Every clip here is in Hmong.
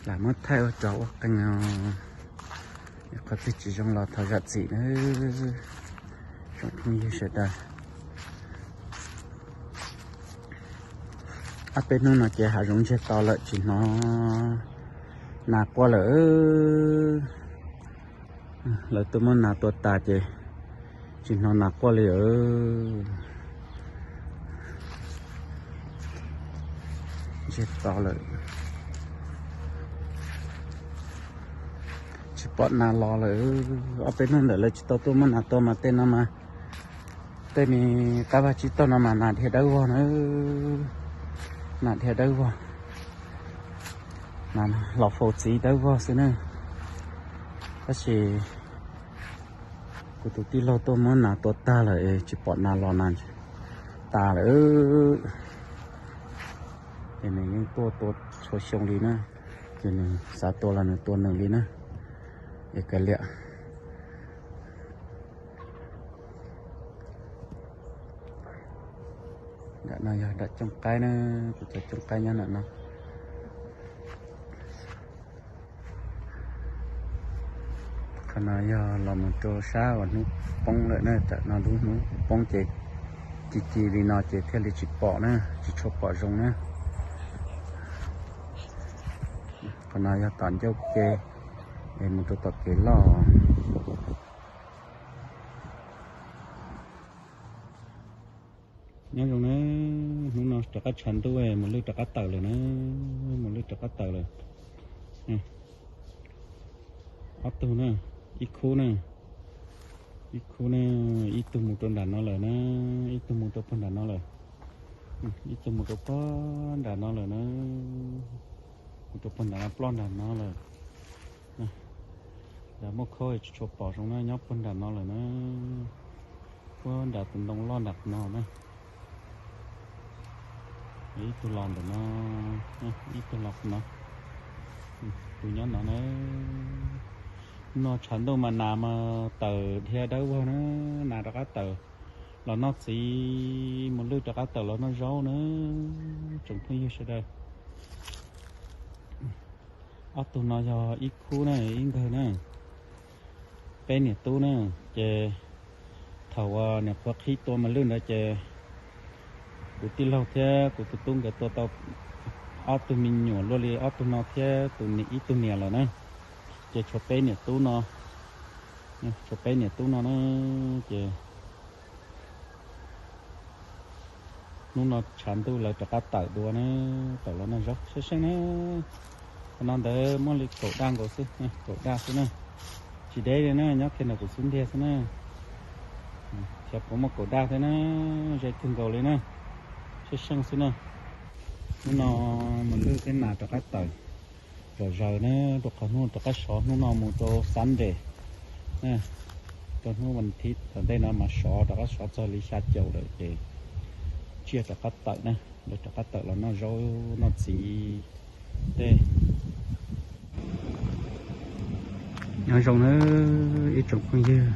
Lam muab thaij ua rov ua qees, qhov twg tsis zoo los thov zam txim nawb tsoom phooj ywg sawv daws. Ob peb hnub no ces hav zoov ntsiag to lawm tsis hnov nas quaj lawm. Lawv tuaj muab nas tua tas ces tsis hnov nas quaj li. Ntsiag to lawm, tsis pom nas los lawm. Ob peb hnub ntawm lawv tsis tau tuaj muab nas tua mas tej no mas, tej me qab vaj tsib taug no mas nas dhia dawb vog na, nas dhia dawb vog, los faus txiv dawb vog xwb na. Tab sis kuv tus tij laug tuaj muab nas tua tag lawm es tsis pom nas los na, tas lawm. Ces nws yeej tuaj tua txhua xyoo li na, ces nws xav tua los nws tua nws li na. Es kav liam. Nram no yog nram cooj qaib na, kuv cov cooj qaib nyob nram no. Qhov no yog los mus rau sab uas hnub poob lawm na, tam no lub hnub poob ces ci ci li no ces thiaj li tsis pom na, tsis tshua pom zoo na. Qhov no yog tom ncauj ke es mus rau tom kev loj. Nyob zoo na, hnub no rov qab tshav ntuj, mus lwj rov qab tawm lawm na, mus lwj rov qab tawm lawm. Ob tug na, ib khub na, ib khub na, ib tug mus rau nram no lawm na, ib tug mus rau puag nram no lawm, ib tug mus rau puag nram no lawm na, mus rau puag nram no, ploj nram no lawm. Nram muaj khaub tsis tshua pom zoo na, nyob puag nram no lawm na, puag nram tus ntoo loj nram no na. Ib tug los ntawm no, ib tug los no, tus nyob no na. No tshav ntuj mas nas mas tawm dhia dawb vog na, nas rov qab tawm los noj txiv, mus lwj rov qab tawm los noj zaub na, tsoom phooj ywg sawv daws. Ob tug no yog ib khub na, ib nkawg na, peb niam tub na. Ces thaum uas niam qhuav qhib tua mas lwj ntawd ces kuv tij laug thiab kuv tus tub nkawd tua tau ob tug me nyuam luaj li ob tug no thiab ib tug niam lawm na. Ces tshuav peb niam tub no, tshuav peb niam tub no na. Ces hnub no tshav ntuj lawv rov qab tawm dua na, tawm los noj zaub sab seej na. Qhov no ntawd muaj li kaum daj nkaus xwb, kaum daj xwb na. Tsis deb li na, nyob kiag ntawm kuv xub ntiag xwb na. Xyov puas muaj kaum daj thiab na, ze kawg nkaus li na, sab seej xwb na. Hnub no mus lwj thiab nas rov qab tawm zom zaws na, rau qhov hnub rov qab sov, hnub no mus rau Sunday, rau hnub vas thiv tom ntej no mas sov rov qab, sov txog li xya caum lawm ces tsiaj rov qab tawm na, lawv rov qab tawm los noj zaub noj txiv tej. Nyob zoo nawb ib tsoom phooj ywg,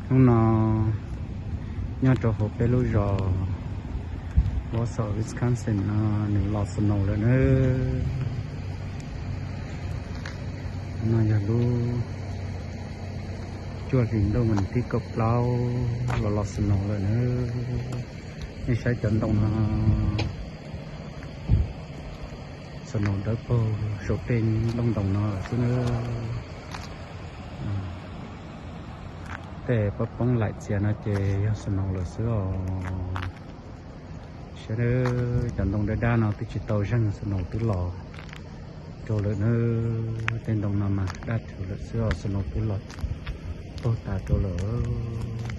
hnub no nyob rau hauv peb lub zos Wausau, Wisconsin no nws los snow lawm nawb. No yog lub cuaj hlis ntuj vas thib kaum plaub los los snow lawm nawb. Nej saib cov ntoo no, snow dawb paug saum tej nplooj ntoos no lawm xwb nawb. Tej poob poob laim txias no ces yog snow lawm xwb os. Saib nawb, cov ntoo dawb dab no twb tsis tau zeeg, snow twb los rau lawm nawb. Tej ntoo no mas daj rhuv lawm xwb os, snow twb los paug tas rau lawm.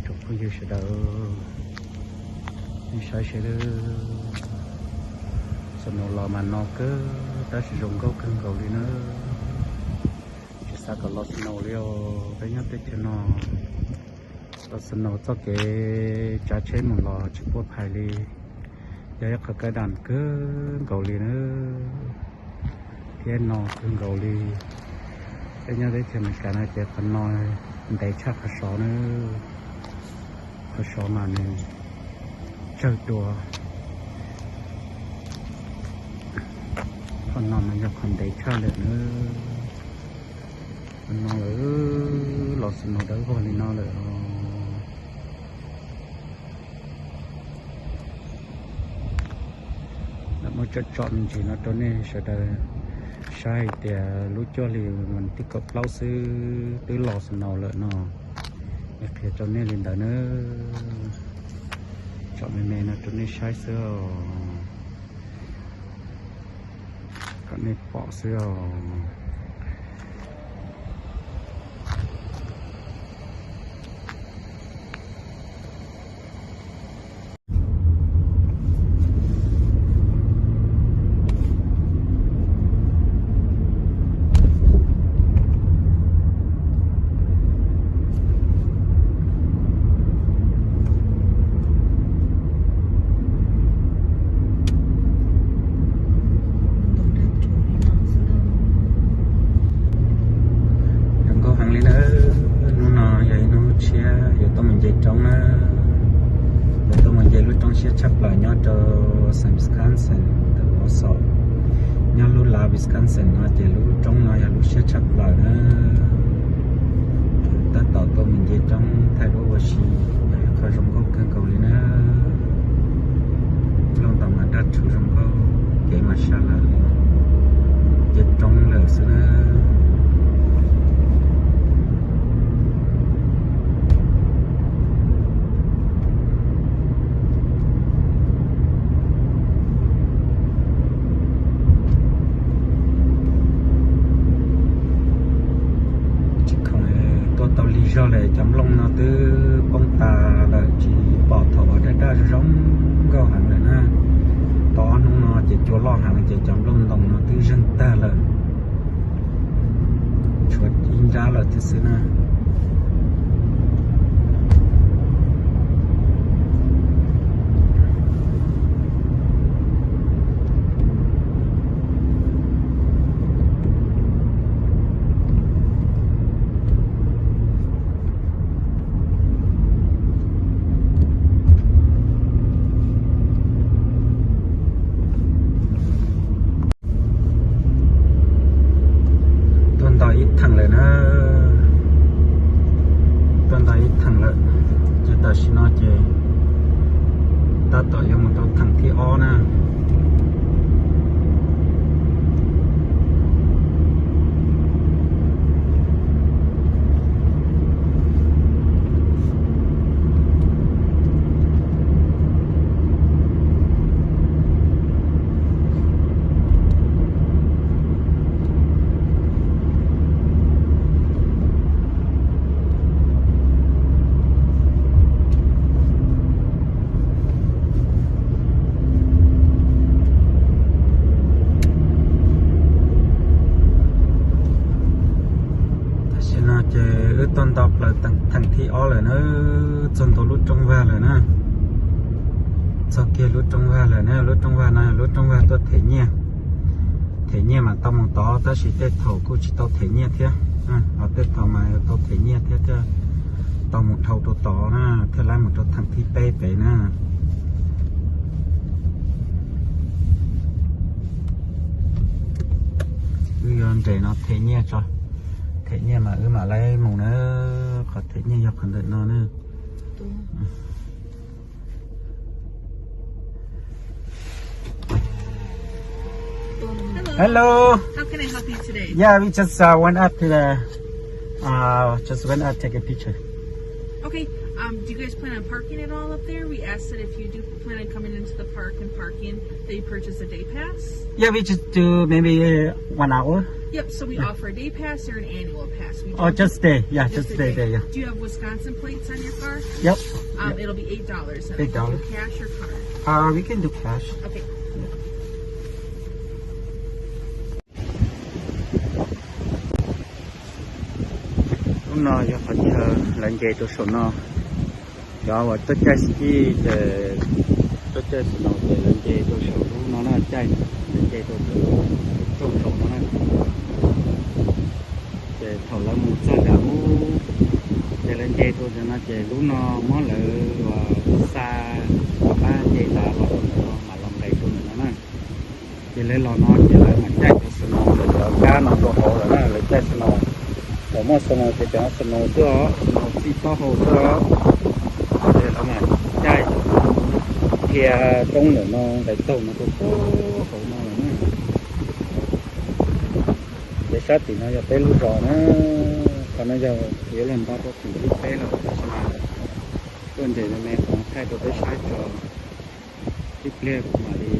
Tsoom phooj ywg sawv daws, nej saib seb, snow los mas no kawg tab sis zoo nkauj kawg nkaus li nawb. Tsis xav kom los snow li os, peb nyob teb chaws no los snow txoj kev tsav tsheb mus los tsis puaj phais li. Yog ib qhov kab dam kawg nkaus li nawb, thiab no kawg nkaus li. Peb nyob teb chaws Amelikas no ces qhov no ntev tshaj qhov sov nawb. Qhov sov mas nws tsawg dua. Qhov no mas yog qhov ntev tshaj lawm na. Qhov no lawm, los snow dawb vog li no lawm os. Lam muab tsom tsom me ntsis no rau nej sawv daws saib hais tias lub cuaj hlis vas thib kaum plaub xwb twb los snow lawm no. Qhia rau nej li ntawd na. Tsom me me no rau nej saib xwb os, kom nej pom xwb os. Zoo nkauj heev li na. Hnub no yog ib hnub tshiab yuav tuaj mus nce roob na. Yuav tuaj mus nce lub roob siab tshaj plaws nyob rau xeev Wisconsin, tus Wausau. Nyob lub lav Wisconsin no ces lub roob no yog lub siab tshaj plaws na. Tab tom tuaj mus nce roob thaij duab ua si, yog ib qho zoo nkauj kawg nkaus li na. Nplooj ntoo mas daj rhuv zoo nkauj, kev mas sab lawm, nce roob lawm xwb na. Tsis khoom tuaj tau lig zog lawm, cov nplooj no twb poob tas lawm, tsis pom thaum uas daj daj zoo nkauj heev lawm na. Tau ob hnub no ces cua loj heev ces cov nplooj ntoo no twb zeeg tag lawm, tshuav ib nrab lawm thiab xwb na. Tuaj nto ib theem lawm na, tuaj nto ib theem lawm, ces tam sim no ces tab tom yuav mus rau theem thib ob na. Tam sim no ces wb tuaj nto plaws theem thib ob lawm na, txog ntua lub rooj vag lawm na. Txog kiag lub rooj vag lawm na, lub rooj vag no lub rooj vag tuaj them nyiaj. Them nyiaj mas tau mus tod, tab sis tej thaum kuj tsis tau them nyiaj thiab. Ho tej thaum mas tau them nyiaj thiab thiaj tau mus dhau rau tod na, thiaj li mus rau theem thib peb pem na. Wb yuav nres no them nyiaj tso, them nyiaj mas wb mam li mus na. Qhov them nyiaj yog qhov ntawm no na. Hello. How can I help you today? Yeah, we just uh, went up to the, uh, just went up take a picture. Okay. Um, do you guys plan on parking at all up there? We ask that if you do plan on coming into the park and parking, that you purchase a day pass. Yeah, we just do maybe uh, one hour. Yep. So we offer a day pass or an annual pass. We Oh, don't just day. Yeah, just just a day day. There. Yeah. Do you have Wisconsin plates on your car? Yep. Um, Yep. It'll be eight dollars. Eight dollars. Cash or card? Uh, we can do cash. Okay. Lub no yog qhov chaw lawv nce rau saum no. Cov uas tuaj caij ski ces, tuaj caij snow ces lawv nce rau saum lub no na, caij, lawv nce rau saum, saum no na. Ces thaum lawv mus txog nram ub, ces lawv nce rau ntawm no ces lub no muab lawv uas xa, pab nce ntawd los rau ntawm no mam los nqes rau ntawm no na. Ces lawv los no ces lawv mam caij cov snow, lawv cov kab no rau hauv lawm na, lawv caij snow. Thaum muaj snow ces cov snow tuaj, snow txij taub hau tuaj, ces lawv mam caij dhia roob ntawm no nqes taug no rau hauv no lawm na. Ces sab tim no yog peb lub zos na, qhov no yog yuav luag nto rau tim thib peb lawm, tab sis mas tuaj nres me me qhov no thaij rau peb saib tso. Ib pliag kuv mam li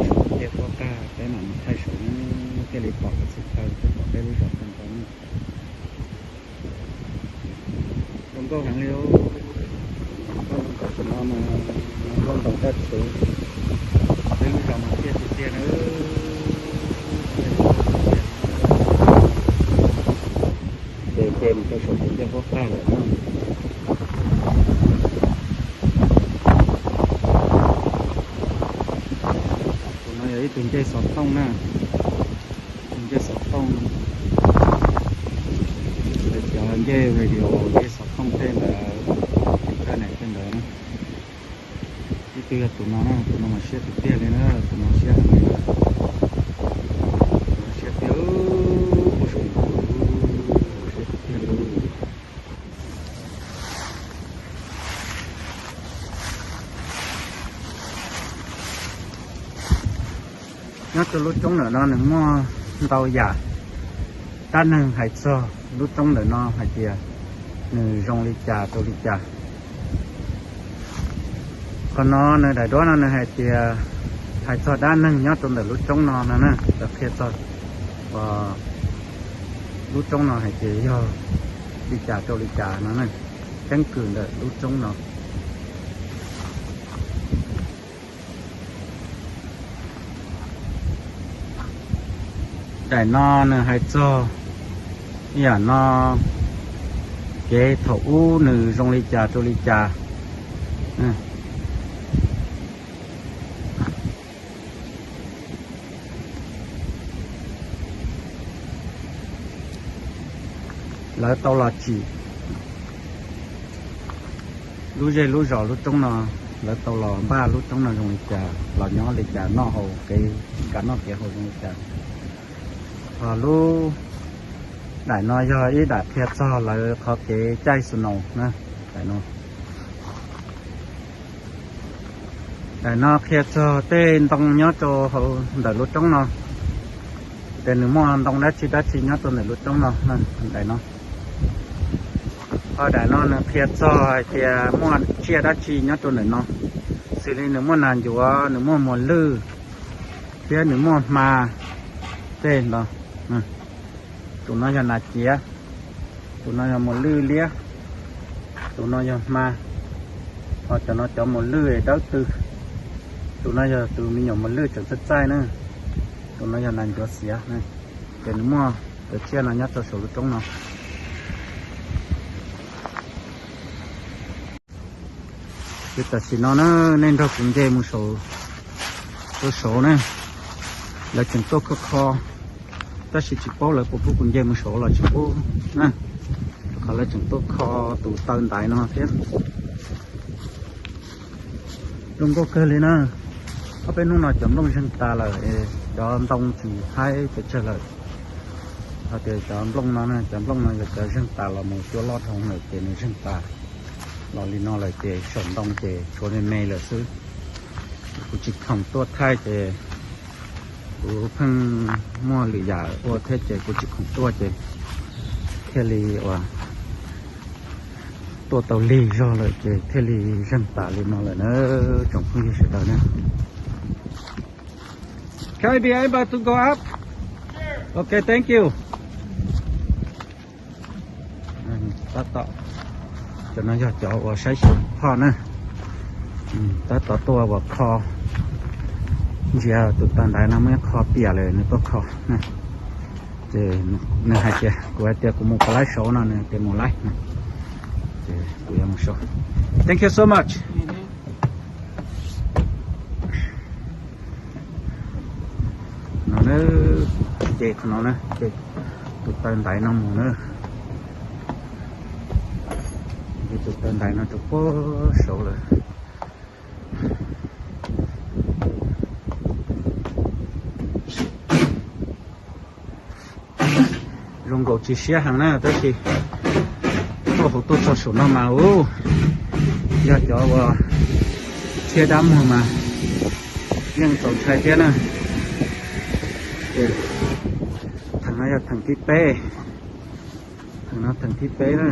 saum ncej qub qab peb mam mus thaij saud na, thiaj li pom qhov txhia chaw thiab pom peb lub zos tag nrho na. Zoo nkauj heev li, nkauj zoo nkaus saum no mas nkauj ntoos dab tsi, peb lub zos mas tiaj tiag tiag na. Ces ces mus rau saum tus ncej qub qab lawm na. Tus no yog ib tug ncej xov tooj na, tus ncej xov tooj, lawv cov ncej radio, ncej xov tooj tej ntawd, internet tej ntawd na. Ib tug yog tus no na, tus no mas siab tiag tiag li na, tus no siab heev li na. Tus no siab tiag, ua saum ntuj, siab tiag tiag li. Nyob rau lub roob ntawm no nws muaj ntau yam dab neeg hais txog lub roob ntawm no hais tias nws zoo li cas rau li cas. Qhov no nws daim duab no nws hais tias, hais txog dab neeg nyob rau ntawm lub roob no no na, cov qhia txog lub roob no hais tias yog li cas rau li cas no na, keeb kwm ntawm lub roob no. Daim no nws hais txog ib yam no, kev thaum ub nws zoo li cas rau li cas. Lawv tau los tsim lub zej lub zos lub roob no, lawv tau los npaj lub roob no zoo li cas, los nyob li cas, noj haus kev kam noj kev haus zoo li cas. Ho lub daim no yog ib daim qhia txog lawv qhov kev caij snow na, daim no. Daim no qhia txog tej ntoo nyob rau hauv ntawm lub roob no, tias nws muaj ntoo dab tsi dab tsi nyob rau ntawm lub roob no, daim no. Ho daim no nws qhia txog hais tias muaj tsiaj dab tsi nyob rau ntawm no, xws li nws muaj nas ncuav, nws muaj muas lwj, thiab nws muaj hma tej no. Tus no yog nas ciav, tus no yog muas lwj liab, tus no yog hma, ho cov no cov muas lwj dawb tw. Tus no yog tus me nyuam muas lwj tseem txaij txaij na, tus no yog nas ncuav xiav. Ces nws muaj cov tsiaj no nyob rau saum lub roob no. Ces tam sim no na, nej nrog kuv nce mus saud, rau saud na, lawv tseem tuaj kho kho, tab sis tsis paub lawv puas pub kuv nce mus saud los tsis pub na, rau qhov lawv tseem tuaj kho tus taw ntaiv no thiab. Zoo nkauj kawg li na. Ob peb hnub no cov nplooj zeeg tas lawm, cov ntoo tsis haib pes tsawg lawm. Hais tias cov nplooj no, cov nplooj no yog cov zeeg tas los mus cua loj dhau lawm ces nws zeeg tas los li no lawm ces saum ntoo ces tshuav me me lawm xwb. Kuv tsis khoom tuaj thaij ces kuv pheej muaj lwm yam ua thiab ces kuv tsis khoom tuaj ces thiaj li uas tuaj tau lig zog lawm ces thiaj li zeeg tas li no lawm na, tsoom phooj ywg sawv daws na. Can we be able to go up? Okay, thank you. Tab tom, cov no yog cov uas saib xyuas phoj na, tab tom tuaj uas kho, ntsia tus taw ntaiv no muaj ib qho piam lawm nws tuaj kho na. Ces nws hais tias, kuv hais tias kuv mus pab laib saud no, nws tias mus laib no. Ces kuv yuav mus saud. Thank you so much. No na, ces qhov no na, ces tus taw ntaiv no mus na, ces tus taw ntaiv no rau puag saud lawm. Zoo nkaus tsis siab heev na, tab sis tuaj hauv tuaj txog saum no mas u, yog cov uas thiab dab muag mas yeej txaus ntshai thiab na. Ces theem no yog theem thib peb, theem no theem thib peb na.